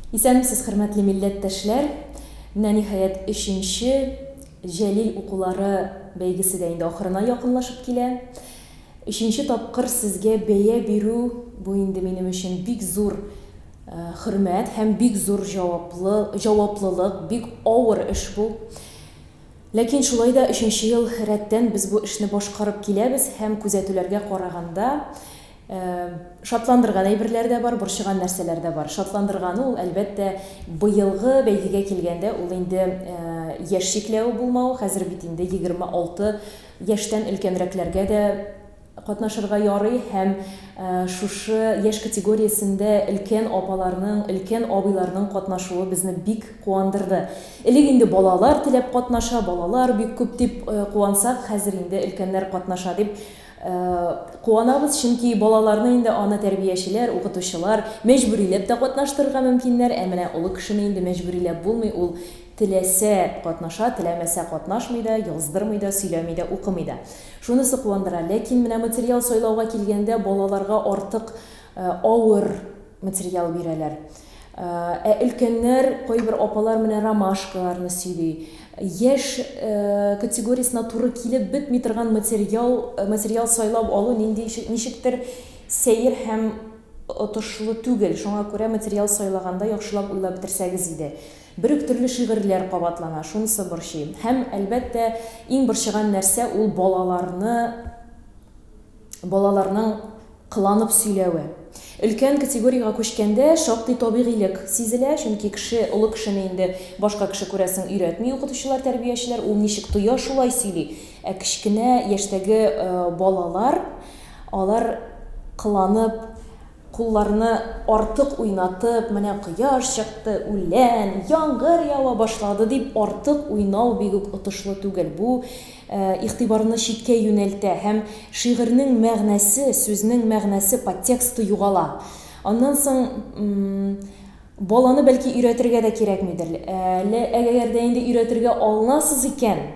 Исәнмесез, хөрмәтле милләттәшләр! Менә, ниһаять, өченче Җәлил укулары бәйгесе дә инде ахырына якынлашып килә. Өченче тапкыр сезгә бәя бирү, бу инде минем өчен бик зур хөрмәт һәм бик зур җаваплы, җаваплылык, бик авыр эш бу. Ләкин шулай да өченче ел рәттән без бу эшне башкарып киләбез һәм күзәтүләргә караганда, Шатландырган әйберләр дә бар, борчыган нәрсәләр дә бар. Шатландырганы ул, әлбәттә, быелгы бәйгегә килгәндә, ул инде яшь чикләве булмавы, хәзер бит инде 26 яшьтән өлкәнрәкләргә дә катнашырга ярый һәм шушы яшь категориясендә өлкән апаларның, өлкән абыйларның катнашуы безне бик куандырды. Элек инде балалар теләп катнаша, балалар бик күп дип куансак, хәзер инде өлкәннәр катнаша дип Куанабыз, чөнки балаларны инде аны тәрбиячеләр, укытучылар мәҗбүриләп тә катнаштырырга мөмкиннәр, ә менә олы кешене инде мәҗбүриләп булмый, ул теләсә катнаша, теләмәсә катнашмый да, яздырмый да, сөйләми дә, укымый да. Шунысы куандыра. Ләкин менә материал сайлауга килгәндә балаларга артык авыр материал бирәләр. Ә өлкәннәр, кайбер апалар менә ромашкаларны сөйли. Яшь категориясенә туры килеп бетми торган материал, материал сайлап алу нинди, ничектер сәер һәм отышлы түгел. Шуңа күрә материал сайлаганда яхшылап уйлап бетерсәгез иде. Бер үк төрле шигырьләр кабатлана, шунысы борчый. Һәм, әлбәттә, иң борчыган нәрсә ул балаларны балаларның кыланып сөйләве. Өлкән категориягә күчкәндә шактый табигыйлек сизелә, чөнки кеше, олы кешене инде башка кеше, күрәсең, өйрәтми укытучылар, тәрбиячеләр, ул ничек тоя, шулай сөйли. Ә кечкенә яшьтәге балалар, алар кыланып, Кулларны артык уйнатып, менә кояш чыкты, үлән, яңгыр ява башлады дип артык уйнау бик үк отышлы түгел. Бу игътибарны читкә юнәлтә һәм шигырьнең мәгънәсе, сүзнең мәгънәсе, подтексты югала. Аннан соң баланы бәлки өйрәтергә дә кирәкмидер. Әгәр дә инде өйрәтергә алынасыз икән,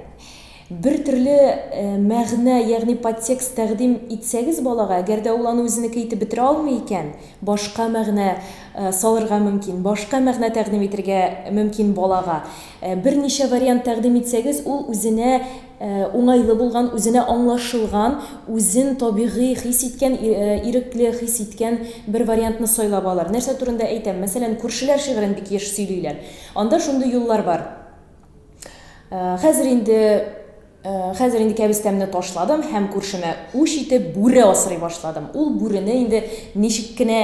Бер төрле мәгънә, ягъни подтекст тәкъдим итсәгез балага, әгәр дә ул аны үзенеке итеп бетерә алмый икән, башка мәгънә салырга мөмкин, башка мәгънә тәкъдим итергә мөмкин балага. Берничә вариант тәкъдим итсәгез, ул үзенә уңайлы булган, үзенә аңлашылган, үзен табигый хис иткән, ирекле хис иткән бер вариантны сайлап алыр. Нәрсә турында әйтәм? Мәсәлән, Күршеләр шигырен бик еш сөйлиләр. Анда шундый юллар бар. Хәзер инде хәзер инде кәбестәмне ташладым һәм күршемә үч итеп бүре асрый башладым. Ул бүрене инде ничек кенә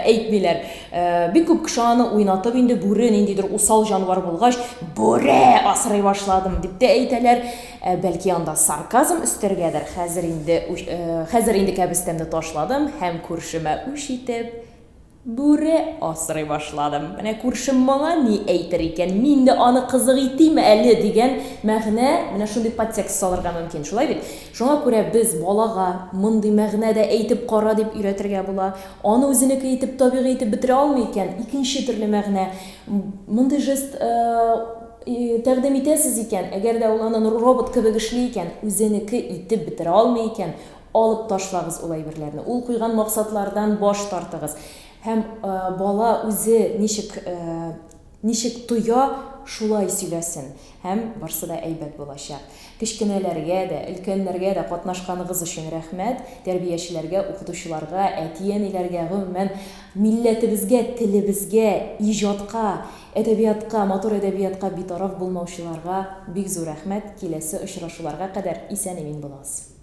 әйтмиләр. Бик күп кеше аны уйнатып инде бүре ниндидер усал җанвар булгач, бүре асрый башладым дип тә әйтәләр. Бәлки анда сарказм өстәргәдер. Хәзер инде хәзер инде кәбестәмне ташладым һәм күршемә үч итеп Бүре асрый башладым. Менә күршем моңа ни әйтер икән, мин дә аны кызык итим әле, дигән мәгънә, менә шундый подтекст салырга мөмкин, шулай бит? Шуңа күрә без балага мондый мәгънә дә әйтеп кара дип өйрәтергә була. Аны үзенеке итеп, табигый итеп бетерә алмый икән, икенче төрле мәгънә, мондый жест тәкъдим итәсез икән, әгәр дә ул аны робот кебек эшли икән, үзенеке итеп бетерә алмый икән, Алып ташлагыз ул әйберләрне. Ул куйган максатлардан баш тартыгыз. Һәм бала үзе ничек ничек тоя, шулай сөйләсен. Һәм барсы да әйбәт булачак. Кечкенәләргә дә, өлкәннәргә дә катнашканыгыз өчен рәхмәт. Тәрбиячеләргә, укытучыларга, әти-әниләргә, гомумән, милләтебезгә, телебезгә, иҗатка, әдәбиятка, матур әдәбиятка битараф булмаучыларга бик зур рәхмәт. Киләсе очрашуларга кадәр исән-имин булыгыз.